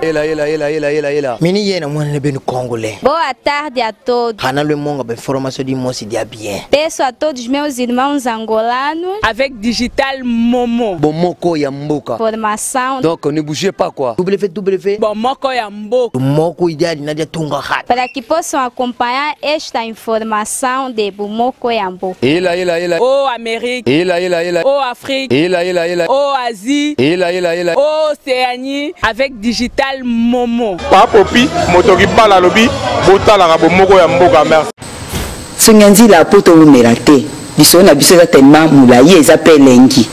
Ela, ela, ela, ela, ela, ela. Mini yena mwana ne benu congolais. Boa tarde a todos. Hana le monga ba information di mosi dia bien. Peço a todos meus irmãos angolanos. Avec Digital Momo. Bomoko ya mboka. Formação. Donc ne bougez pas quoi. WW. Bomoko ya mboka. Moko ideal nadia tunga hat. Para que possam acompanhar esta informação de Bomoko ya mboka. Ela, ela, ela. Ô Amérique. Ela, ela, ela. Ô Afrique. Ela, ela, ela. Ô Asie. Ela, ela, ela. Ô Océanie. Avec Digital Momo. Papopi, moto kibala alobi, botalaka bomoko ya mboka, merci. Songi nzila po towumela te, lisolo na biso eza tellement molayi, eza mpe elengi.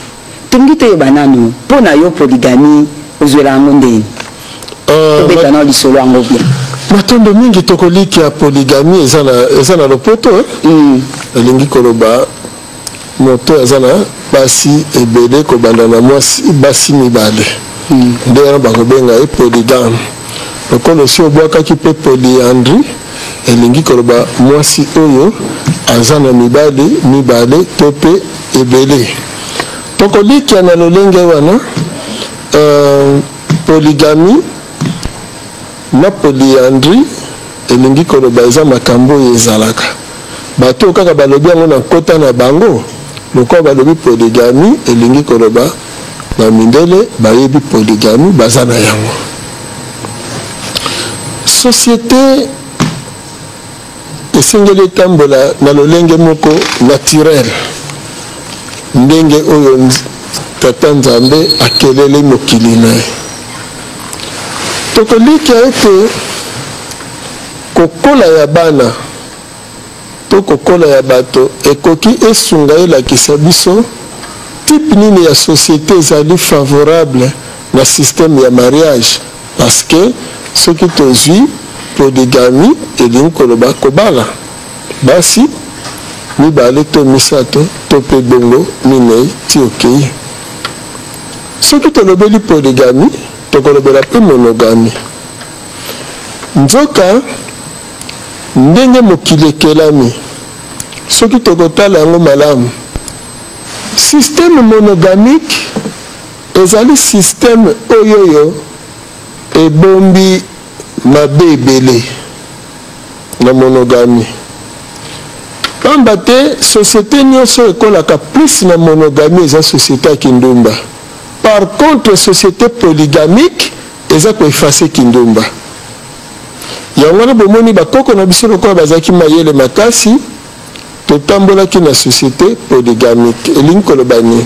Tolingi toyeba nanu mpo na yo polygamie ozwela yango ndeni? Tobeta nao lisolo yango bien. Matondo mingi. Tokolikia polygamie eza na lopoto, eh? Elingi koloba moto aza na basi ebele, kobanda na mwasi basi mibale. Nde wana bakobenga ye polygame. Lokola osi obwakaki mpe polyandrie, elingi koloba mwasi oyo aza na mibali mibale to mpe ebele. Tokolikia na lolenge wana, polygamie na polyandrie elingi koloba eza makambo oyo ezalaka. Bato oyo kaka balobi yango na nkota na bango. Lokola balobi polygamie, elingi koloba bamindele bayebi polygamie, baza na yango. Société esengeli etambola na lolenge moko naturel, ndenge oyo Tata Nzambe akeleli mokili na ye. Tokolikia ete kokola ya bana to kokola ya bato ekoki esunga elakisa biso type nini ya société ezali favorable na système ya mariage, parce que soki tozwi polygamie, elingi koloba kobala basi mibale to misato to mpe bongo minei ti okei. Soki tolobeli polygamie, tokolobela mpe monogamie. Nzoka ndenge mokili ekelami, soki tokotala yango malamu, système monogamique ezali système oyo ebombi mabe ebele na monogamie, pamba te société nyonso ekolaka plus na monogamie eza société ya kindumba. Par contre, société polygamique eza koeffacer kindumba. Yango wana bomoni bakoko na biso, lokola bazalaki mayele makasi, totambolaki na société polygamique. Elingi koloba nini?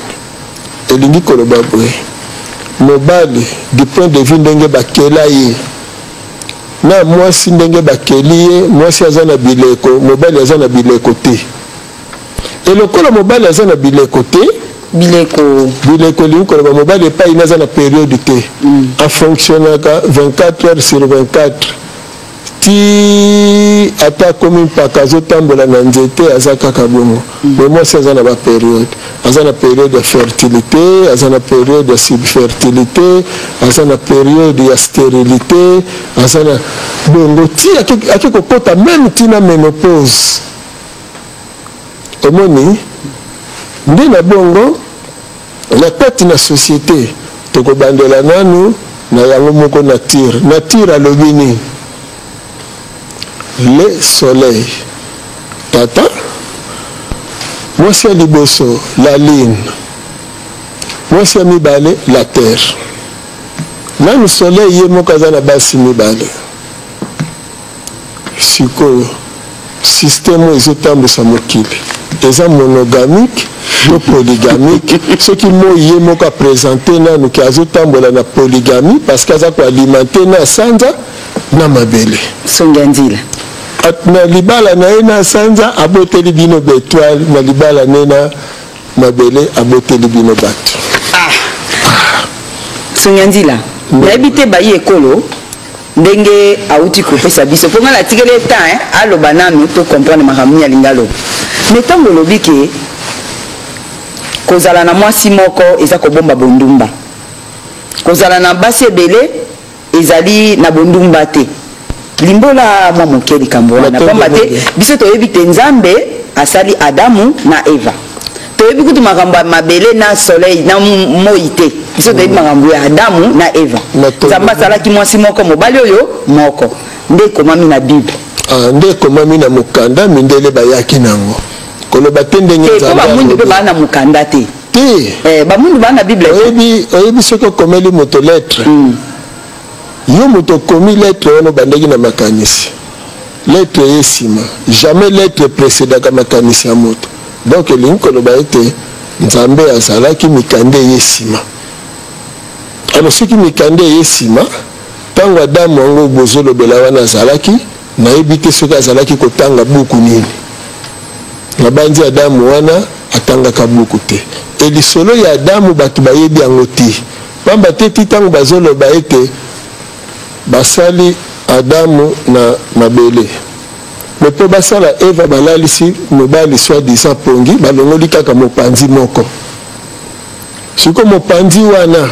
Elingi koloba boye: mobali, du point de vue ndenge bakela ye, na mwasi ndenge bakeli ye, mwasi aza na bileko, mobali aza na bileko te. E lokola mobali aza na bileko te, Bileko? Bileko elingi koloba mobali epai ne aza na période te. Afonctionnaka 24 heures sur 24 ti ata akomi mpaka, azotambola na nzete, aza kaka bongo. Mais mwasi aza na bapériode, aza na période ya fertilité, aza na période ya subfertilité, aza na période ya stérilité, aza na bongo ti ake kokɔta même ntina ménopause. Omoni nde na bongo na kati na société, tokobandela nanu na yango moko nature. Nature alobi nini? Le soleil tata, mwasi ya liboso la lune, mwasi ya mibale la terre. Nanu soleil ye moko aza na basi mibale. Sikoyo système oyo ezotambwisa mokili eza monogamique to polygamique? Soki moi ye moko aprésenter nanu ke azotambola na polygamie, parce que aza koalimenter na sanza na mabele. Songi ya nzila. Na libala na ye na sanza, aboteli bino baétoile. Na libala ne na mabele, aboteli bino bato. Ah, songi ya nzila, nayebi te bayi ekolo ndenge awuti kopesa biso, mpo ngai natikeli ye temps aloba nanu, to comprendre makambo nini alingi aloba. Mais ntango olobi ke kozala na mwasi moko eza kobomba bondumba, kozala na basi ebele ezali na bondumba te, limbola mwa moke likambo wana, pamba te biso toyebi te Nzambe asali Adamu na Eva. Toyebi kutu makambo ya mabele na soleil na moi te. Biso toyebi makambo ya Adamu na Eva. Nzambe asalaki mwasi moko, mobali oyo moko. Nde ekomami na Bible. Ah, nde ekomami na mokanda mindele bayaki nango. Koloba te ndenge Te, Nzambe po ba mwindu pe alobi. baa na mokanda te. Te. Eh, ba mwindu baa na Bible te. Oyebi, oyebi soki okomeli moto lettre. Yo moto okomi lettre wana obandaki na makanisi. Lettre eye sima. Jamais lettre eprecedaka makanisi ya moto. Donc elingi koloba ete Nzambe azalaki, mikanda eye sima. Alors soki mikanda eye sima, tango Adamu yango bozolobela wana azalaki, nayebi te soki azalaki kotanga buku nini. Nabanzi Adamu wana atangaka buku te. Et lisolo ya Adamu batu bayebi yango te. Pamba te ti tango bazoloba ete basali Adamu na mabele. Mais po basala Eva balalisi mobali soit disant pongi, balongoli kaka mopanzi moko. Sikoyo mopanzi wana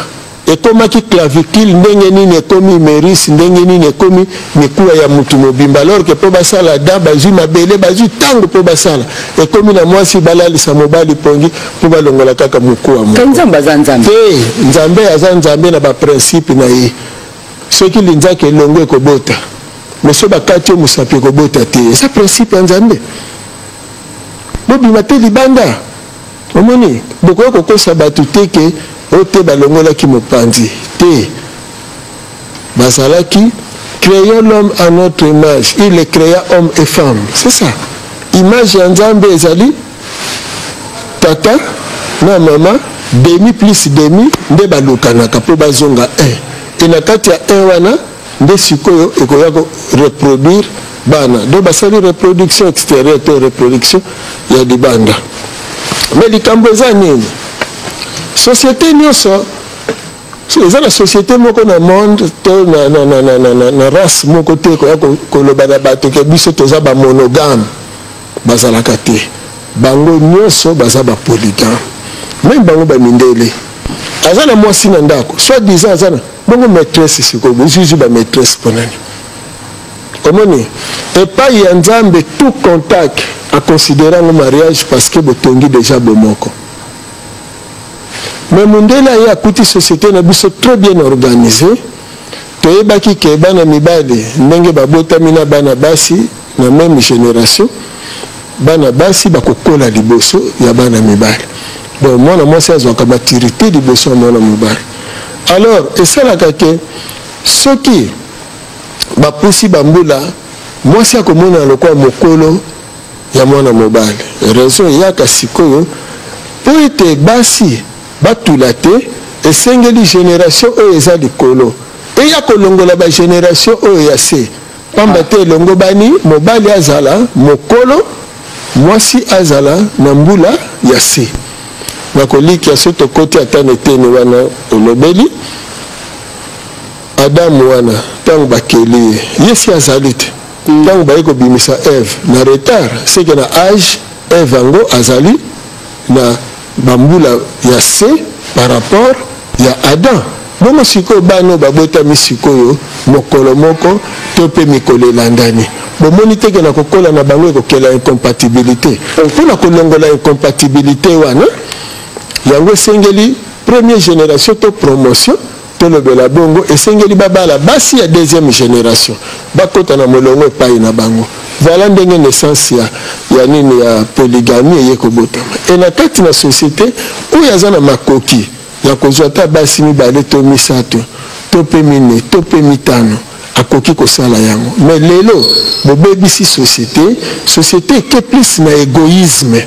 ekomaki clavicule ndenge nini ekomi humerus ndenge nini ekomi mikuwa ya mutu mobimba alors que po basala Adam bazui mabele bazui tango po basala ekomi na mwasi balalisa mobali pongi po balongola kaka mokuwa moko. Nzambe aza Nzambe. Te, Nzambe aza Nzambe na ba principe na ye. Soki linzaka elongwe ekobota mais soki bakati yo mosapi ekobota te. Eza principe ya Nzambe. Bobima te libanda. Omoni, bokoki kokosa batu te ke oh te balongolaki mopanzi. Te. Bazalaki Creons l'homme à notre image, il le crea homme et femme. C'est ça. Image ya Nzambe ezali tata na mama, demi plus demi nde balukanaka mpo bazonga un. Et na kati ya un wana nde sikoyo ekoya ko reproduire bana. Donc basali reproduction extérieure to reproduction ya libanda. Mais likambo eza nini? Société nyonso eza na société moko na monde to na race moko te ekoya koloba na bato ke biso toza ba monogame. Bazalaka te. Bango nyonso baza ba polygame. Meme bango ba mindele. Aza na mwasi na ndako, soit disant aza na bongo maitresse sikoyo, bozwi ba maitresse pona nini? Omoni epayi ya Nzambe tout contact a considere yango mariage parce que botongi dejà bomoko. Mais mundele aye akuti société na biso très bien organisée, toyebaki ke bana mibali ndenge babotami na bana basi na meme generation, bana basi bakokola liboso ya bana mibali. Donc mwana mwasi azwaka maturité liboso ya mwana mobali. Alors esalaka ke soki bapusi bambula, mwasi akomonana lokola mokolo ya mwana mobali. Raison eyaka sikoyo mpo ete basi batula te, esengeli generation oyo eza likolo eya kolongola ba generation oyo ya se, pamba te elongobani mobali azala mokolo, mwasi azala na mbula ya se. Nakolikia soki tokoti ata na eteni wana olobeli Adamu wana, tango bakeli ye, ye si azali te. Tango baye kobimisa Eve na retard, ce que na age Eve yango azali na ba mbula ya se par rapport ya Adam. Bongo sikoyo bana oyo babotami sikoyo mokolo moko to pe mikolo elandani, bomoni te ke na kokola na bango ekokela incompatibilite? Mpo na kolongola incompatibilite wana, yango esengeli première generation to promotion Tolobela bongo, esengeli babala basi ya deuxième generation, bakota na molongo epayi na bango. Voilà ndenge naissance ya, ya nini ya polygamie eye kobotama. Et na kati na societe, oyo aza na makoki ya kozwa ata basi mibale to misato, to pe mine, to pe mitano, akoki kosala yango. Mais lelo, bobebisi societe, societe eke plus na egoïsme.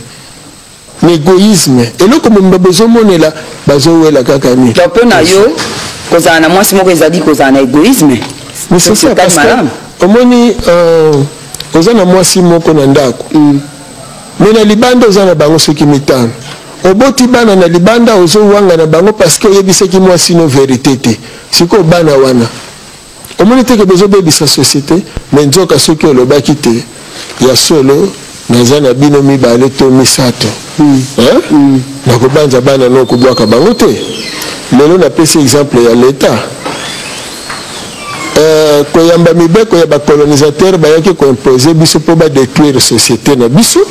Na egoïsme eloko mobimba bozo monela bazo wela kaka nini? Donc pona yo kozala na mwasi moko ezali kozala na egoïsme? Mais c'est ça parce que omoni oza na mwasi moko na ndako mais na libanda oza na bango soki mitano oboti bana na libanda ozo wanga na bango parce que oyebisaki mwasi no verite te sikoyo bana wana Omoni te ke bozo bebisa societe? Mais nzoka soki olobaki te ya solo naza na bino mibale to misato hein? Nakobanza bana no okobwaka bango te. Lelo napesi exemple ya l'etat. Euh, koyamba mibeko ya ba colonisateurs bayaki ko imposer biso po ba detruire societe na biso,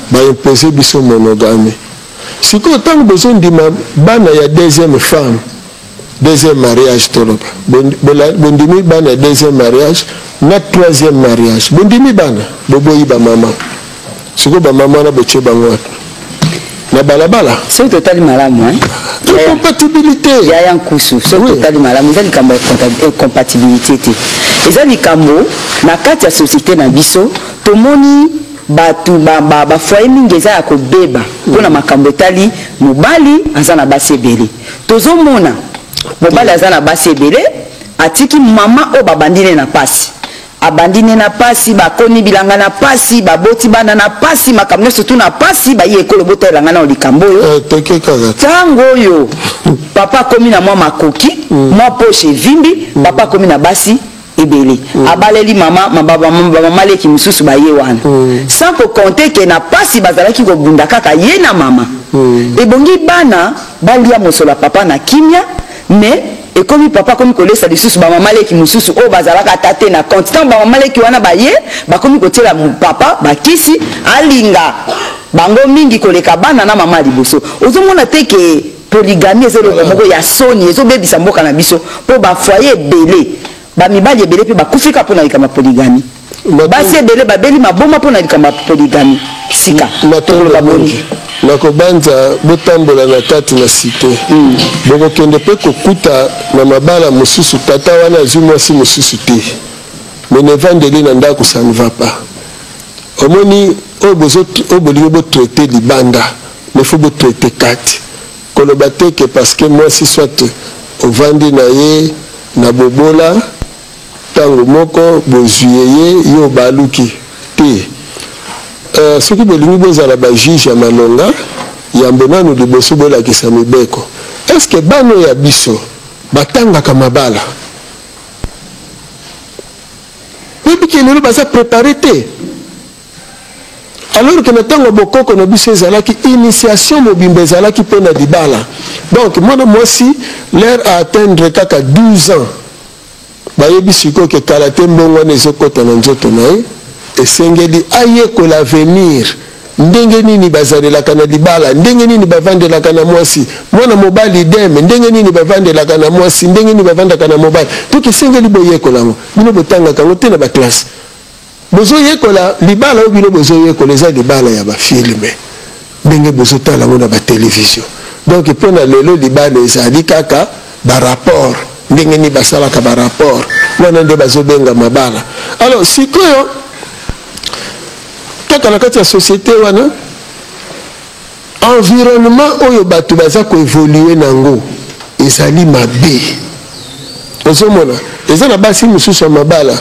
ba imposer biso monogamie. Sikoyo ntango bozondima bana ya deuxième femme, deuxième mariage, toloba bondimi bana ya deuxième mariage na troisième mariage, bondimi bana, boboyi bamama. Sikoyo bamama wana botie bango wapi? Na balabala. Soki totali malamu, hein? Incompatibilité. Yaya Nkusu, soki totali malamu, eza likambo ya incompatibilité te, eza likambo na kati ya société na biso. Tomoni bato bafoyer mingi eza ya kobeba mpona makambo etali mobali aza na basi ebele. Tozomona mobali aza na basi ebele, atiki mama oyo babandi ne na pasi, abandi ne na pasi, bakoni bilanga na pasi, baboti bana na pasi, makambo nyonso tu na pasi. Bayi ekolo, botalelanga na likambo oyo. Toke kaka. Ntango oyo papa akomi na mwa makoki, mwa poche evimbi, papa akomi na basi ebele, abaleli mama, bamama leki mosusu baye wana, sans kocompter ke na pasi bazalaki kobunda kaka ye na mama. Ebongi bana balia mosolo ya papa na kimia, mais ekomi papa akomi kolesa lisusu bamama leki mosusu oyo bazalaka ata te na compte. Ntango bamama leki wana baye, bakomi kotiela papa bakisi, alinga bango mingi koleka bana na mama ya liboso. Ozomona te ke polygamie eza eloko moko ya soni, ezobebisa mboka na biso, mpo bafoyer ebele, bamibali ebele mpe bakufika mpona likambo ya polygamie, basi ebele babeli maboma mpona likambo ya polygamie. Sika tokoloba boni? Nakobanza botambola na kati na cité, bokokende mpe kokuta na mabala mosusu, tata wana azwi mwasi mosusu te, mais na evandeli na ndako, ça ne va pas. Omoni oyo oyo bolingi botraiter libanda, mais faut botraiter kati. Koloba te ke parce que mwasi, soit ovandi na ye na bobola, ntango moko bozwi ye, yo baluki te. Soki bolingi bozala bajuge ya malonga, yambo nanu liboso bolakisa mibeko. Est-ce bana oyo ya biso batangaka mabala? Oyebiki lelo baza préparé te, alors que na ntango ya bokoko na biso ezalaki initiation mobimba, ezalaki mpo na libala. Donc mwana mwasi, l'heure à atteindre kaka 12 ans, bayebi sikoyo ke kala te mbongo wana ezokɔta na nzoto na ye, esengeli ayekola avenir, ndenge nini bazalelaka na libala, ndenge nini bavandelaka na mwasi. Mwana mobali idem, ndenge nini bavandelaka na mwasi, ndenge nini bavandaka na mobali. Donc esengeli boyekola yango. Bino botangaka yango te na baclasse. Bozoyekola libala oyo bino bozoyekola eza libala ya bafilm, ndenge bozotala yango na batelevizio. Donc mpo na lelo, libala ezali kaka barapport, ndenge nini basalaka barapport wana nde bazobenga mabala. Alors sikoyo, kaka na kati ya société wana, environnement oyo bato baza koévoluer nango ezali mabe. Ozomona eza na basi mosusu ya mabala,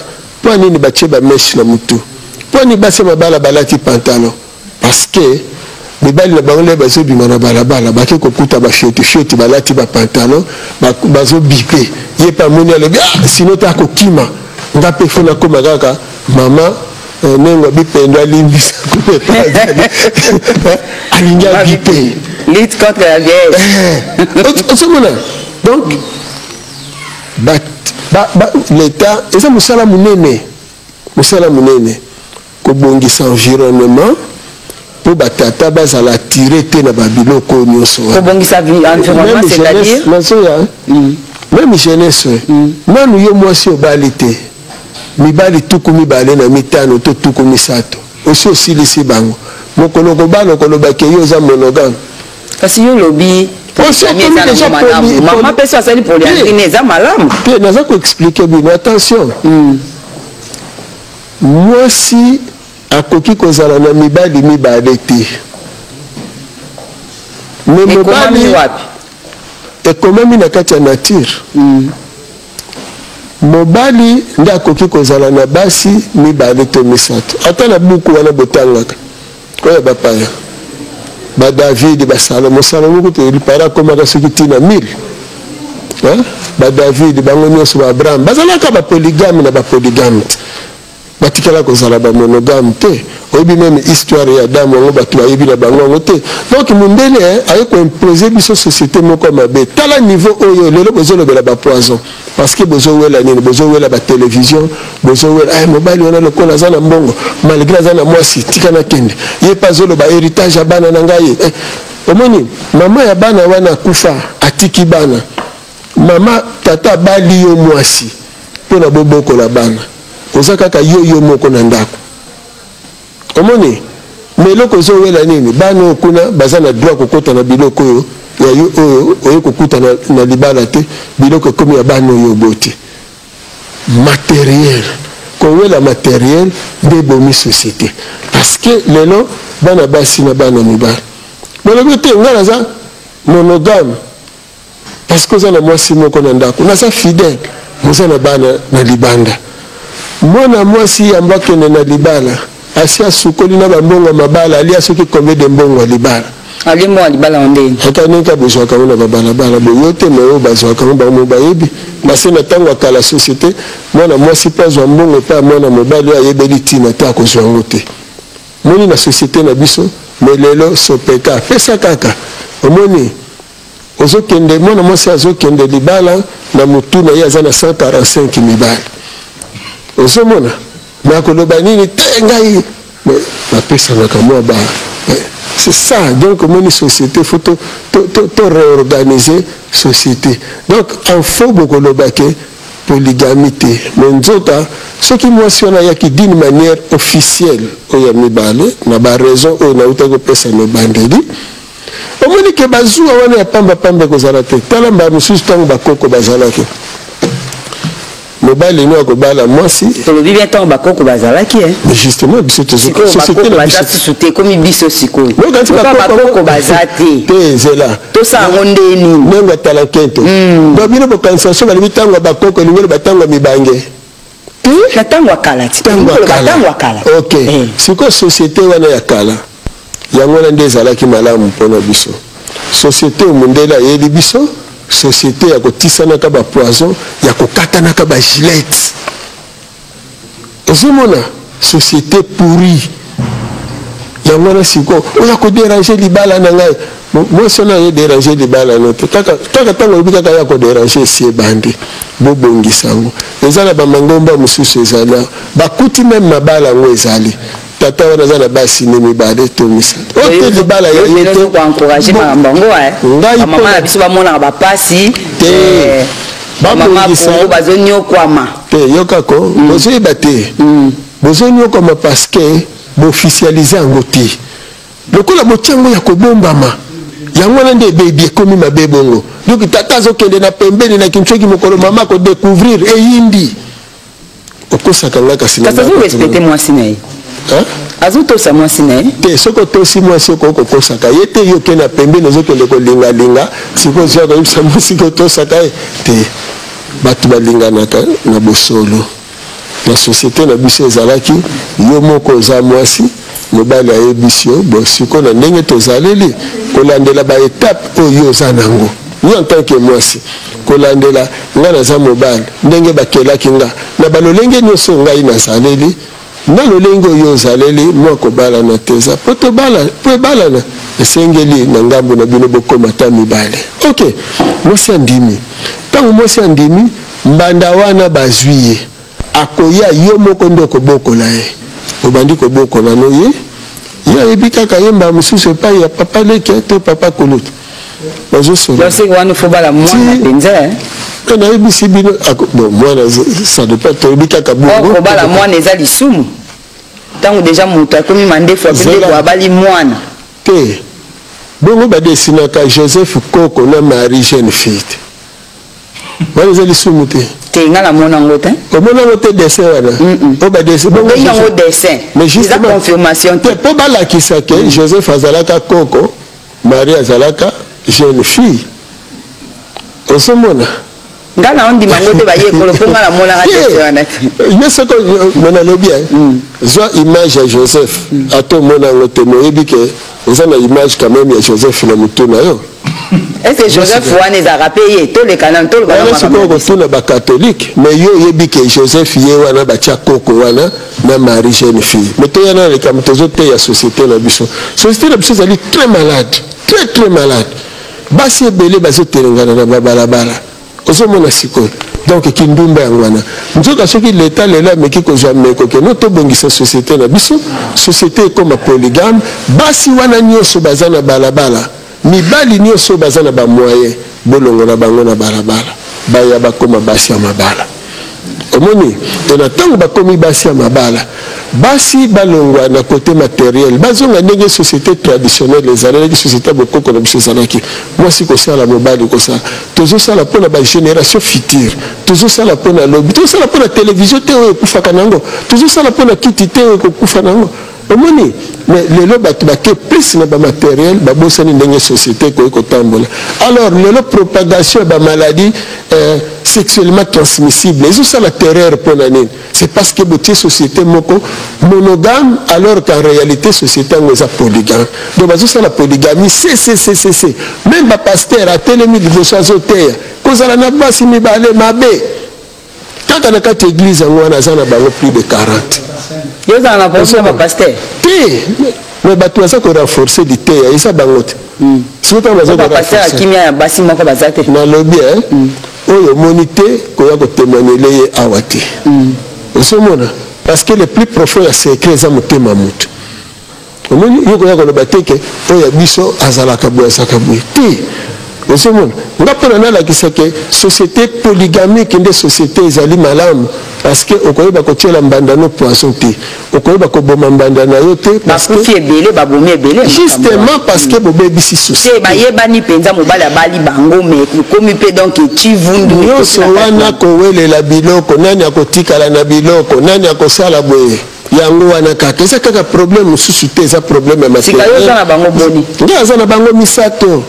mpo nini batie bamèches na motu? Mpo nini basi ya mabala balati pantalon? Parce que mibali na bango nde bazobima na balabala, bake kokuta bafiotifioti balati bapantalon, bazobipe ye mpe amoni, alobi: "Ah, sino te akokima nga mpe, fo nakóma kaka mama." Nengo bipendo alimbisa, alingi abipe. Lutte contre la vieillesse. Ozomona, donc l'État eza mosala monene, mosala monene kobongisa environnement mpo batata bazala attiré te na babiloko oyo nyonso. Kobongisa environnement, c'est-à-dire? Nazoya. Même jeunesse oyo nanu, yo mwasi obali te, mibali 25 to 30 osi osilisi bango, mokolo kobala okolobaki yo oza monogame. Kasi yo olobi mama mpe so asali polyandrie, eza malamu. Te, naza koexpliquer bino. Attention, mwasi akoki kozala na mibali mibale te, mais mobali wapi? Ekomami na kati ya nature. Mobali nde akoki kozala na basi mibale to misato. Ata na buku wana botangaka oyo bapaya, badavid, basalomo, Salomo kutu lipara akomaka soki ntina 1000. Badavid bango nyonso, baabraham, bazalaka bapolygame na bapolygame te, batikala kozala bamonogame te. Oyebi même histoire ya Adamu yango, bato bayebi na bango yango te. Donc mondele aye koimposer biso société moko ya mabe. Tala niveau oyo lelo bozolobela bapoison, parce que bozowela nini? Bozowela batelevizio, bozowela mobali wana lokola aza na mbongo, malgré aza na mwasi, tika nakende. Ye mpe azoloba héritage ya bana na ngai. Omoni mama ya bana wana akufa atiki bana, mama tata abali yo mwasi mpo na bobokola bana, oza kaka yo yo moko na ndako. Omoni? Mais eloko ozowela nini? Bana oyo kuna baza na droit kokota na biloko oyo ya yo oyo oye kokuta na, na libala te, biloko ekomi ya bana oyo oboti. Materiel, kowela materiel nde ebomi societe. Parce que lelo bana basi na bana mibali balobi te ngai naza monogame parce que oza na mwasi moko na ndako, naza fidèle, oza na bana na libanda. Mwana mwasi yambo akende na libala asi asukoli na bambongo ya mabala, alia soki combien de mbongo ya libala. Alie mbongo ya libala yango ndenge? Ata ndenge kaka bozwaka yango na babalabala boyo te, mais oyo bazwaka yango bango moko bayebi. Na se na ntango ya kala societe, mwana mwasi mpo azwa mbongo epai ya mwana mobali oyo ayebeli ntina te akozwa yango te. Moni na societe na biso, mais lelo sopeka pesa kaka. Omoni ozokende mwana mwasi azokende libala na mutu na ye aza na 145 mibali, ozomona mais akoloba nini te ngai mais bapesanaka mwa ba c'est ça. Donc omoni société faut to, to, to, to réorganiser société. Donc en faux bokoloba ke polygamie te, mais nzoka soki mwasi wana ayaki d'une manière officielle oyo ya mibale na ba raison oyo nautaki kopesa na ebandeli, omoni ke bazuwa wana ya pamba pamba ekozala te. Tala mbala mosusu ntango bakoko bazalaki, mobali no akobala mwasi. Tolobi bien ntango bakoko bazalaki eh. Mais justement biso sikoyo bakoko baza susu te, ekomi biso sikoyo. Bakoko baza te te, zela tosala yango nde nini? Ndenge atala nkento donc bino bokanisa so balobi ntango ya bakoko elingi oloba ntango ya mibange te, na ntango ya kala ti ntango ya kala. Ntango ya kala. Ok, sikoyo société wana ya kala yango wana nde ezalaki malamu mpona biso. Société oyo mondele ayeli biso, société ya kotisanaka bapoison, ya kokatanaka bagilete, ozomona société pourri yango wana. Sikoyo oya koderange libala na ngai, mwasi wana aye derange libala no te, kaka ntango olobi kaka ya koderange esi ebandi. Bobongisa yango. Eza na bamangomba mosusu ezali awa, bakuti meme mabala yango ezali tata wana aza na basi ne mibale to misato oyo te libala ya ye te. Koencourage makambo yango ngai bamama na biso bamonaka bapasi te, bamama Kongo bazoniokwama te. Yokako, bozoyeba te, bozoniokwama parce que boofficialise yango te. Lokola botia yango ya kobombama, yango wana nde ebebi, ekomi mabe bongo. Donc tata azokende na pembeni na kinsoki, mokolo mama akodécouvrir eyindi. Okosaka nga kasi. Kasi azorespecte mwasi na ye, azotosa mwasi na ye. Te, soki otosi mwasi okoki kokosaka ye te. Yo oke na pembeni, ozokende kolingalinga, sikoyo ozwa koyebisa mwasi kotosaka ye te. Bato balinganaka na bosolo. Na société na biso ezalaki yo moko oza mwasi, mobali ayebisi yo bon, sikoyo na ndenge tozaleli kolandela baetape oyo yo oza nango, yo en tant que mwasi, kolandela nga naza mobali, ndenge bakelaki nga na balolenge nyonso ngai nazaleli na lolenge oyo ozaleli, mwa kobalana te eza po tobala, po ebalana esengeli na ngambo na bino bokóma ta mibale. Ok, mwasi andimi. Ntango mwasi andimi, mbanda wana bazwi ye, akoya, yo moko nde okobokola ye. Obandi kobokola no ye, ye ayebi kaka ye mbala mosusu epai ya papa leke to papa kulutu bazosolola. Wana fo bala mwana mpenza. Mpe nayebisi bino, bon, mwana ça dépend, toyebi kaka bongo. Kobala mwana eza lisumu ntango deja moto akomi mandefu apende abali mwana. Te, bongo badesinaka Joseph koko na Marie jeune fille te, wana eza lisumu te? Te, nga namona yango te. Omona yango te, dessin wana oyo badessin bongo yango dessin eza confirmation te. Mpo balakisa ke Joseph azalaka koko, Marie azalaka jeune fille, ozomona. Nga na ondima yango te, bayekolo, mpo nga namonaka dessin wana te. Ye soko me nalobi, zwa image ya Joseph, ata omona yango te, me oyebi ke oza na image quand même ya Joseph na motu na yo. Est-ce que Joseph wana ezalaka mpe ye? Toleka nanu, toloba. Wana sikoyo kotuna bacatholique, mais yo oyebi ke Joseph ye wana batia koko wana na Marie jeune fille. Mais toya na likambo tozoteya. Société na biso, société na biso ezali très malade, très très malade. Basi ebele bazotelengana na babalabala, ozomona sikoyo. Donc kindumba yango wana. Nzoka soki leta lelo ameki kozwa meko ke no tobongisa société na biso, société ekoma polygame, basi wana nyonso baza na balabala. Mibali nyonso oyo baza na bamoyen, bolongola bango na balabala, baya bakóma basi ya mabala. Omoni, e na ntango bakomi basi ya mabala, basi balongwa na côté matériel, bazonga ndenge société traditionnelle ezalaki, société ya bokoko na biso ezalaki. Mwasi kosala, mobali kosala. Tozosala mpona bagénération future, tozosala mpona lobi, tozosala mpona télévision te oyo ekufaka nango, tozosala mpona kiti te oyo ekokufa nango. Omoni, mais lelo bato bake plus na bamatériel, babosani ndenge société ekoki kotambola. Alors lelo propagation ya bamaladie sexuellement transmissible ezosala terreur. Mpona nini? C'est parce que botie société moko monogame, alors qu'en réalité société yango eza polygame. Donc bazosala polygamie cccccc. Même bapasteur atelemi liboso, azoteya kozala na basi mibale mabe. Kaka na kati église yango wana, aza na bango plus de 40. Yo ozala na problème ya bapasteur? Te, mais bato baza korenforcer liteya, eza bango te. Soki ntango baza bapasteur ya kimia ya basi moko baza te. Nalobi oyo omoni te, koya kotémoigner ye awa te. Ozomona, parce que le plus profond ya secret eza motema motu. Omoni, yo koya koloba te ke oyo ya biso azalaka boye, azalaka boye te. Ozomona, nga mpona nalakisa ke société polygamique nde société ezali malamu, parce que okoyeba kotiela mbanda no poison te, okoyeba koboma mbanda na yo te. Bakufi ebele, babomi ebele. Justement, parce que bobebisi société. Bayebani mpenza, mobali abali bango, mais ekomi mpe donc ecivundu. Nyonso wana kowelela biloko, nani akotikala na biloko, nani akosala boye, yango wana kaka eza kaka problème mosusu te, eza problème ya Sika yo oza na bango boni? Nde aza na bango misato.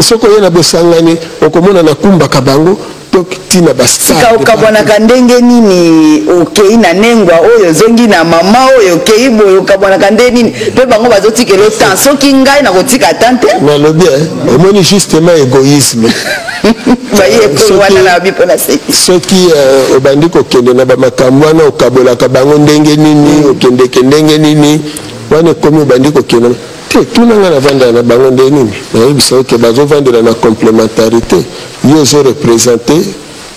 Soki oye na bosangani, okomona nakumbaka bango to ntina. Sika okabwanaka ndenge nini? Okei na nengwa oyo, ozongi na mama oyo, okei boye, okabwanaka ndenge nini? Mpe bango bazotikela temps? Soki ngai nakotika tan te. Nalobi, omoni, justement égoïsme. Baye ekolo wana na babi mpona seki. Soki obandi kokende na bamakambo wana, okabolaka bango ndenge nini, okendeke ndenge nini, wana ekomi obandi kokende te. Tuna nga navandela na bango nde nini, nayebisa oke bazovandela na complémentarité. Yo ozoreprésenter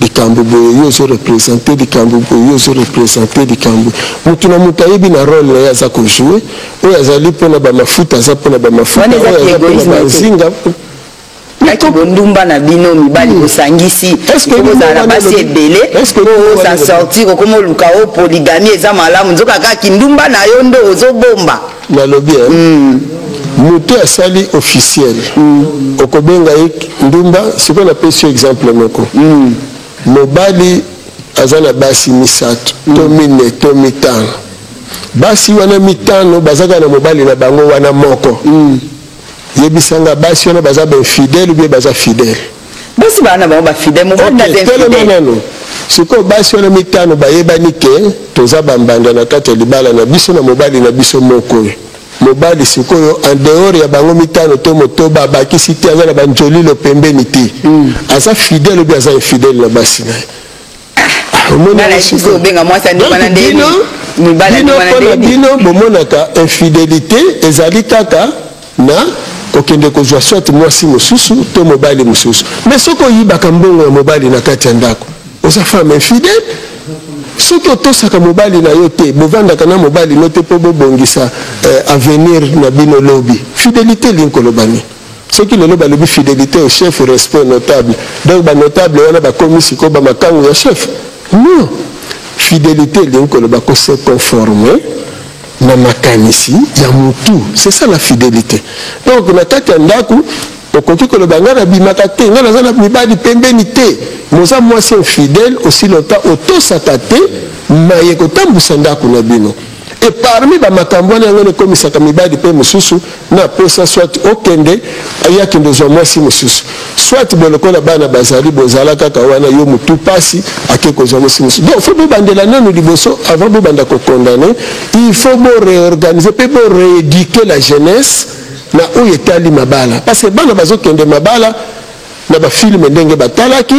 likambo boye, yo ozoreprésenter likambo boye, yo ozoreprésenter likambo. Motu na moto ayebi na rôle na ye aza kojouer. Oyo azali mpona bamafuta, aza mpona bamafuta. Oyo aza mpona banzinga. Kaki bondumba na bino mibali bosangisi, kozala na basi ebele, oza sortir, okoma oluka o polygamie eza malamu, nzoka kaka kindumba na yo nde ozobomba. Nalobi, moto asali officiel, okobenga ye ndumba. Sikoyo napesi yo exemple moko. Mobali aza na basi misato to mine to mitano. Basi wana mitano baza kaka na mobali na bango wana moko. Yebisanga, basi wana baza bainfidèle ou bien baza fidèle? Basi baa na bango bafidèle, mobali na telema nano. Sikoyo basi wana mitano bayebani ke toza bambanda na kati ya libala na biso na mobali na biso moko oyo. Mobali sikoyo, en dehors ya bango mitano to motoba, abakisi te, aza na banjolilo pembeni te. Aza fidèle ou bien aza infidèle na basi na ye? Obenga mwasi bino mpona bino bomonaka infidélité ezali kaka na kokende kozwa soit mwasi mosusu to mobali mosusu. Mais soki oyibaka mbongo ya mobali na kati ya ndako, oza femme infidèle. Soki otosaka mobali na yo te, bovandaka na mobali no te mpo bobongisa avenir na bino lobi, fidélité elingi koloba nini? Soki lelo balobi fidélité au chef, respect notable, donc banotable wana bakomi sikoyo bamakangu ya chef? Non, fidélité elingi koloba kose conformer na makanisi ya mutu, c'est ça la fidélité. Donc na kati ya ndako, okoki koloba ngai nabimaka te, ngai naza na mibali pembeni te. Moza mwasi infidèle aussi longtemps otosaka te maye kotambusa ndako na bino. Et parmi bamakambo wana, yango ekomisaka mibali mpe mosusu na posa, soit okende, aye akende ozwa mwasi mosusu, soit bo lokola bana bazali, bozala kaka wana, yo motu pasi, ake kozwa mwasi mosusu. Donc faut bobandela nanu liboso avant bobanda kocondamner. Il faut boréorganiser mpe borééduquer la jeunesse na oyo etali mabala, parce que bana bazokende mabala na bafilm ndenge batalaki.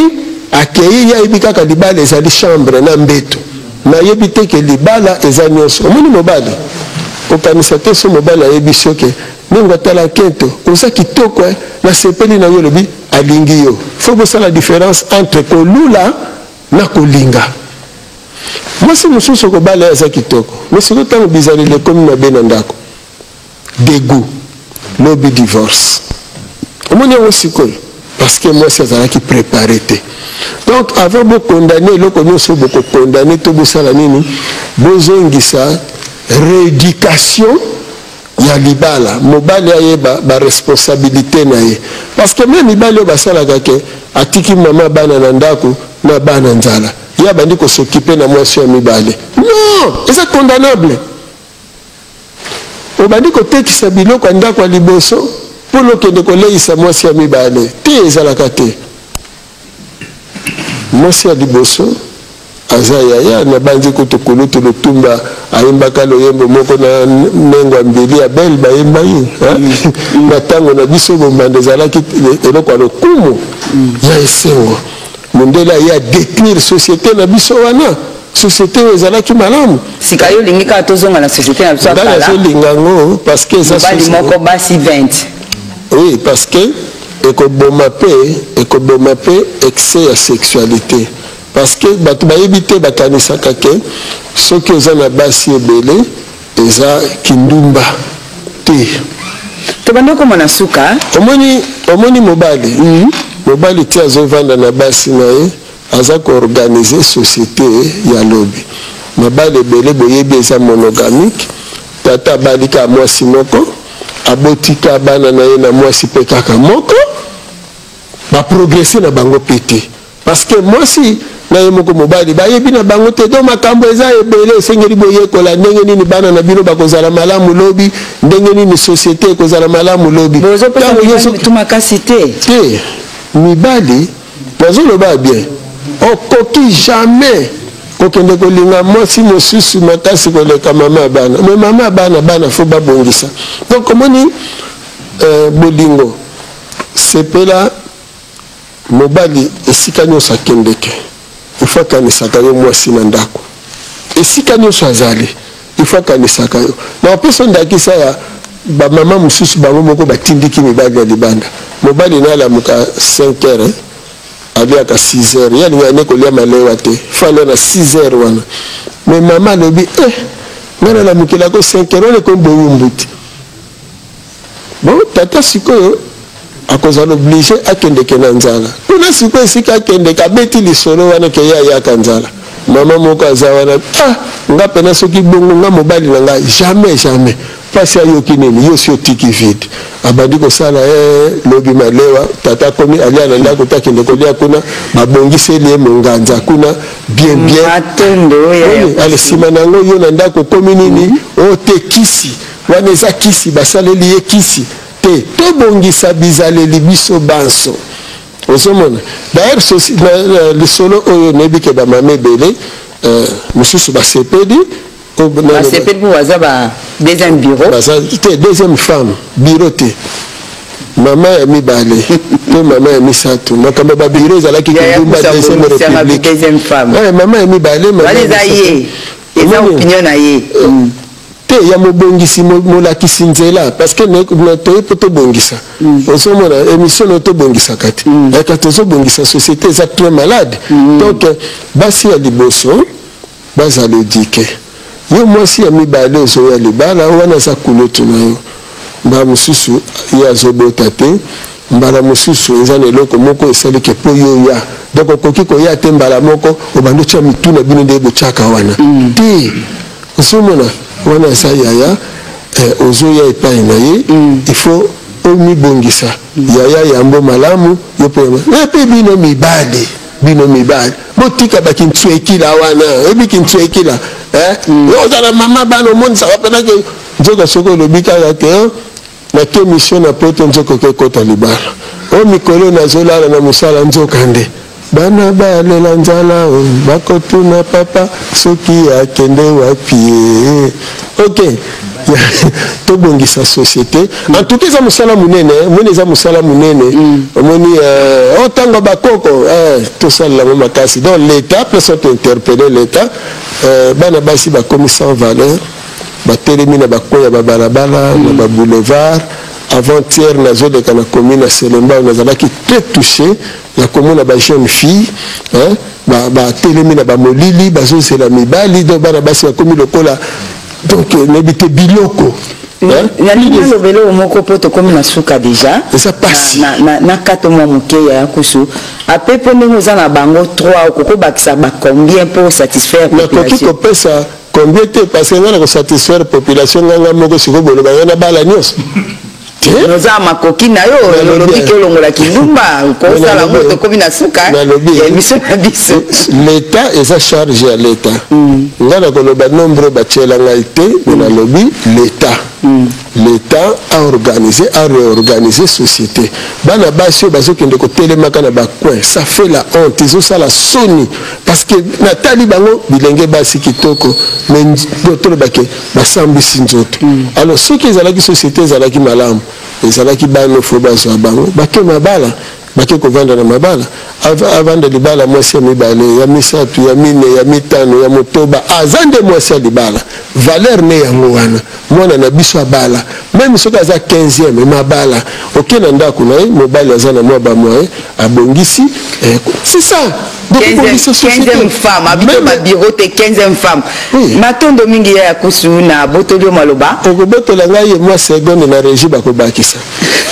Akei, ye ayebi kaka libala ezali chambre na mbeto, nayebi te ke libala eza nyonso. Omoni, mobali kokanisa te so mobali ayebi soki ndenge atala kento oza kitoko, nasepeli na yo, olobi alingi yo. Faut bosala différence entre kolula na kolinga. Mwasi mosusu okobala, ye aza kitoko, mais sikoyo ntango bizaleli ekomi mabe na ndako, dégoût. Lobi divorce. Omoni yango sikoyo? Parce que mwasi azalaki prepare te. Donc avant bo condamner eloko nyonso boko condamner to bosala nini, bozongisa reeducation ya libala, mobali ayeba ba responsabilite na ye. Parce que meme mibali oyo basalaka ke atiki mama bana na ndako na bana nzala, ye abandi ko s'occuper na mwasi ya mibale. Non! Eza condamnable. Obandi kotekisa biloko ya ndako ya liboso mpo na okende koleisa mwasi ya mibale. Te, ezalaka te. Mwasi ya liboso aza yaya, nabanzi kutu kulutu Lutumba ayembaka loyembo moko na Nengo ya Mbili ya Belle bayembaki mm. na ntango na biso bombanda ezalaki eloko ya lokumu ya esengo. Mundele aye a detruire societe na biso wana, societe oyo ezalaki malamu. Sika yo olingi kaka tozonga na societe na biso ya kala? Nga nazolinga yango parce que eza mobali moko basi 20. Oui, parce que ekoboma pe ekoboma pe excès ya sexualité parce que bato bayebi te bakanisaka ke soki oza na basi ebele eza kindumba te. Tobandi okoma na suka. Omoni omoni mobali mm -hmm. Mobali ti azovanda na basi na ye aza ko organiser societe ya lobi. Mabala ebele boyebi eza monogamique, tata abali kaka mwasi moko, aboti kaka bana na ye na mwasi pe kaka moko, ba progresser na bango pe te. Parce que mwasi na ye moko mobali bayebi na bango te donc makambo eza ebele esengeli boyekola ndenge nini bana na bino bakozala malamu lobi ndenge nini societe ekozala malamu lobi Bozopesa mibali mitu makasi te te mibali nazoloba bien okoki jamais kokende kolinga mwasi mosusu makasi koleka mama ya bana mais mama ya bana bana fo babongisa donc omoni euh, bolingo sepela Mobali esika nionso akendeke il faut akanisaka yo mwasi na ndako esika nionso azali il faut akanisaka yo na opesa ndakisa ya ba mama mosusu bango moko batindiki mibali na libanda mobali na alamuka 5 heures eh? aliaka 6 heures ye alingaka nde kolia malewa te fo alia na 6 heures wana me mama alobi eh ngai nalamukelako 5 heures wana ekomi bowumbu te Bon tata sikoyo akozala oblige akendeke na nzala kuna sikoyo esika akendeke abeti lisolo wana ke ye ayaka nzala mama moko aza wana ah nga pena soki bongo nga mobali na nga jamais jamais mpasi ayoki nini yo si otiki vide abandi kosala eh, lobi malewa tata akomi alia na ndako te akende kolia kuna babongiseli ye monganza kuna bien bien ale nsima na yango yo na ndako okomi nini mm -hmm. ote kisi Wana eza kisi basaleli ye kisi te tobongisa bizaleli biso banso ozomona d'ailleurs na lisolo oyo nayebi ke bamama ebele euh, mosusu basepeli basepeli mpo baza ba deuxième bureau baza te deuxième femme bureau te mama ya mibale to mama ya misato makambo ya babiro ezalaki kindumba deuxième république mama ya mibale mama eza ye eza opinion na ye euh, mm. Te ya mobongisi molakisi nzela parce que toye mpo tobongisa mm. ozomona émission nayo tobongisaka te mm. eka tozobongisa société eza très malade mm. donc basi ya liboso bazala edike yo mwasi ya mibale ozoya libala wana aza kulutu na yo mbala mosusu ye azobota te mbala mosusu eza na eloko moko esali ke mpo yo ya donc okoki koya te mbala moko obandi otya mitu na bino nde botyaka wana mm. te Ozomona wana aza yaya eh, ozoya epai na ye mm. il faut omibongisa mm. yaya yambo malamu yo mpe mpe bino mibali bino mibali botika bakinsuekila wana oyebi kinsuekila eh? mm. ozala mama bana omonisaka mpenake nzoka soki olobi kaka te oh, nake mission na poto nzoka oke kota libala o mikolo nazolala na mosala nzoka nde bana balela nzala o bakotuna papa soki akende wapi ye ok tobongisa société en tout cas eza mosala monene omoni eza mosala monene mm. omoni euh, otanga oh, bakoko eh, tosalela yango makasi donc l'état place tointerpelle l'état euh, bana basi bakomi sans valeur Batelemi na ba coin ya ba balabala, na ba boulevard. Avant-hier nazoleka na commune ya Selembao nazalaki très touche ya komona ba jeunes filles hein, ba batelemi na ba molili bazozela mibali donc bana basi bakomi lokola donc nayebi te biloko. Nalingi nalobela oyo moko mpo tokomi na suka deja. Eza pasi. Na kato mwa moke ya kusu ape mpo ndenge oza na bango 3, okoki kobakisa ba combien mpo satisfaire Nakoki population? kopesa combien te, parce que ngai na kosatisfaire population nganga moko. Sikoyo boloba ngai na bala nyonso te. Oza makoki na yo. Nalobi, olobi ke olongola kindumba, okosala yango. Nalobi. Tokomi na suka Nalobi. ya émission na biso. L'état eza charge ya l'état. Ngai nakoloba nombre oyo batiela ngai te, mais nalobi l'état a organisé, a réorganisé société. Bana basi oyo bazokende kotelemaka na bacoin, ça fait la honte, ezosala soni, parce que natali bango, bilenge basi kitoko, mais tolobake basambwisi nzoto. Alors soki ezalaki société ezalaki malamu, ezalaki bana fo bazwa bango, bake mabala, bake kovanda na mabala. Avanda libala, mwasi ya mibale, ya misato, ya mine, ya mitano, ya motoba, aza nde mwasi ya libala, valeur ne yango wana. Mwana na biso abala, même soki aza 15e mabala, oke na ndako na ye, mobali aza na mwa bamoyen, abongisi, c'est ça. Donc, obongisa société. 15e femme abito babiro te, 15e femme. Oui. Matondo mingi ya kusu na botoli yo maloba. Okobotola ngai ye mwa seconde na régie, bakobakisa.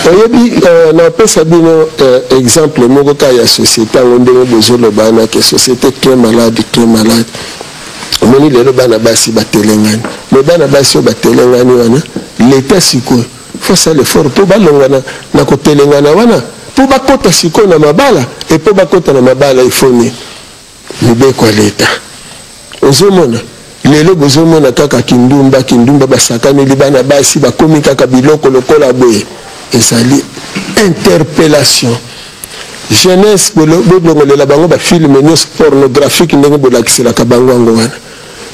Oyebi, napesa bino exemple moko kaka ya société yango ndenge bozoloba wana ke société très malade, très malade. Omoni lelo bana basi batelengani, mais bana basi oyo batelengani wana, l'état sikoyo faut asala effort mpo balongwa na kotelengana wana, mpo bakɔta sikoyo na mabala. E mpo bakɔta na mabala, ifoni mibeko ya leta. Ozomona lelo, bozomona kaka kindumba, kindumba, basakaneli bana basi, bakomi kaka biloko lokola boye. Ezali interpellation jeunesse. Bolongolela bango bafilms nyonso pornographique ndenge bolakiselaka bango yango wana.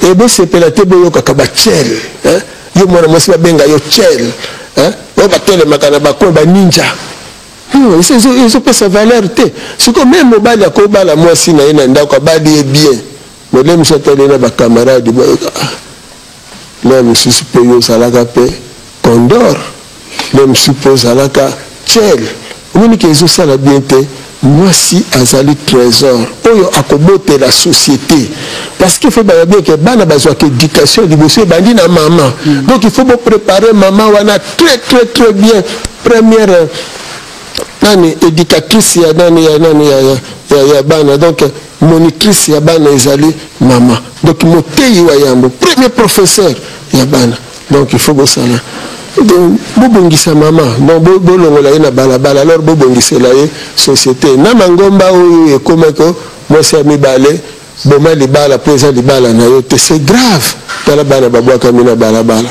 E bosepela te, boyokaka bachel, yo mwana mwasi babenga yo chel, oyo batelemaka na bacoin, baninja. Ezopesa valeur te. Sikoyo même mobali akobala mwasi na ye na ndako, abali ye bien, mole mosusu atali na bacamarade, le mosusu mpe yo ozalaka mpe condor, le mosusu mpe ozalaka chel. Omoni ke ezosala bien te. Mwasi azali trésor oyo akobotela société, parce que faut baya bien ke bana bazwaka éducation liboso ebandi na mama. Donc il faut bopréparer mama wana très très très bien. Première nani, éducatrice ya nani, ya nani, ya bana, donc monitrice ya bana ezali mama, donc moteyi wa yambo, premier professeur ya bana. Donc il faut bosala, bobongisa mama, donc bolongola ye na balabala, alors bobongisela ye société. Na mangomba oyo ekomaki mwasi ya mibale, boma libala mpo eza libala na yo te, c'est grave. Tala bana babwakami na balabala.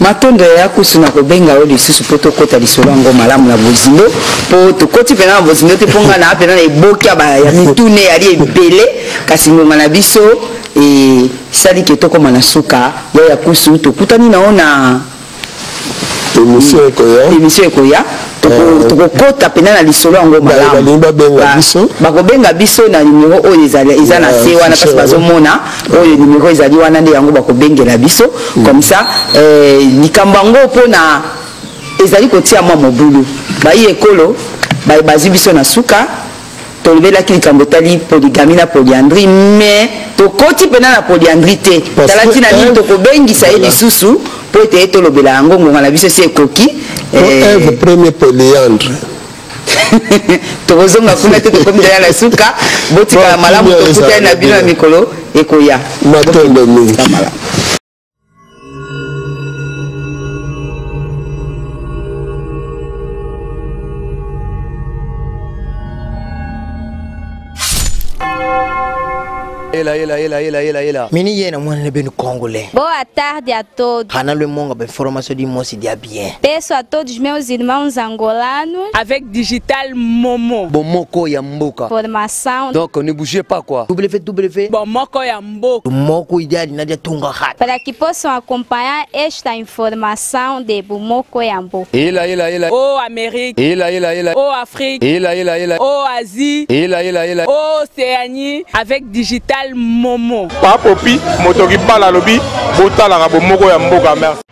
Matondo ya kusu. Na kobenga yo lisusu mpo tokɔta lisolo yango malamu na bozindo, mpo tokɔti mpena na bozindo te, mpo nga na mpena na eboki ya mitune yali ebele, kasi ngonga na biso esali ke tokóma na suka. Ya kusu, tokutani na yo na émission ekoya. Émission ekoya, tokokɔta mpena na lisolo yango malamu. Balingi babenga biso. Bakobenga biso na numero oyo eza na se wana, parce bazomona oyo numero ezali wana, nde yango bakobengela biso. Comme ça likambo yango mpona ezali kotia mwa mobulu. Bayi ekolo bazwi biso na suka. Tolobelaki likambo etali polygamie na polyandrie, mais tokoti mpena na polyandrie te. Tala ntina nini tokobengisa ye lisusu mpo ete ye tolobela yango. Ngonga na biso esi ekoki. Eve, premier polyandre. Tokozonga kuna te, tokomi deya na suka. Botikala malamu, tokutani na bino na mikolo ekoya. Matondo mingi. Ela, ela, ela, ela, ela, ela. Mini ye na mwana benu congolais. Boa tarde a todos. Hana le monga ba information di mosi dia bien. Peço a todos meus irmãos angolanos. Avec Digital Momo. Bomoko ya mboka. Formação. Donc ne bougez pas, quoi. WW. Bomoko ya mboka. Moko ideal na dia tunga hat. Para que possam acompanhar esta informação de Bomoko ya mboka. Ela, ela, ela. O Amérique. Ela, ela, ela. O Afrique. Ela, ela, ela. O Asie. Ela, ela, ela. Océanie. Avec Digital Momo. Papopi moto kibala alobi botalaka bomoko ya mboka. Merci.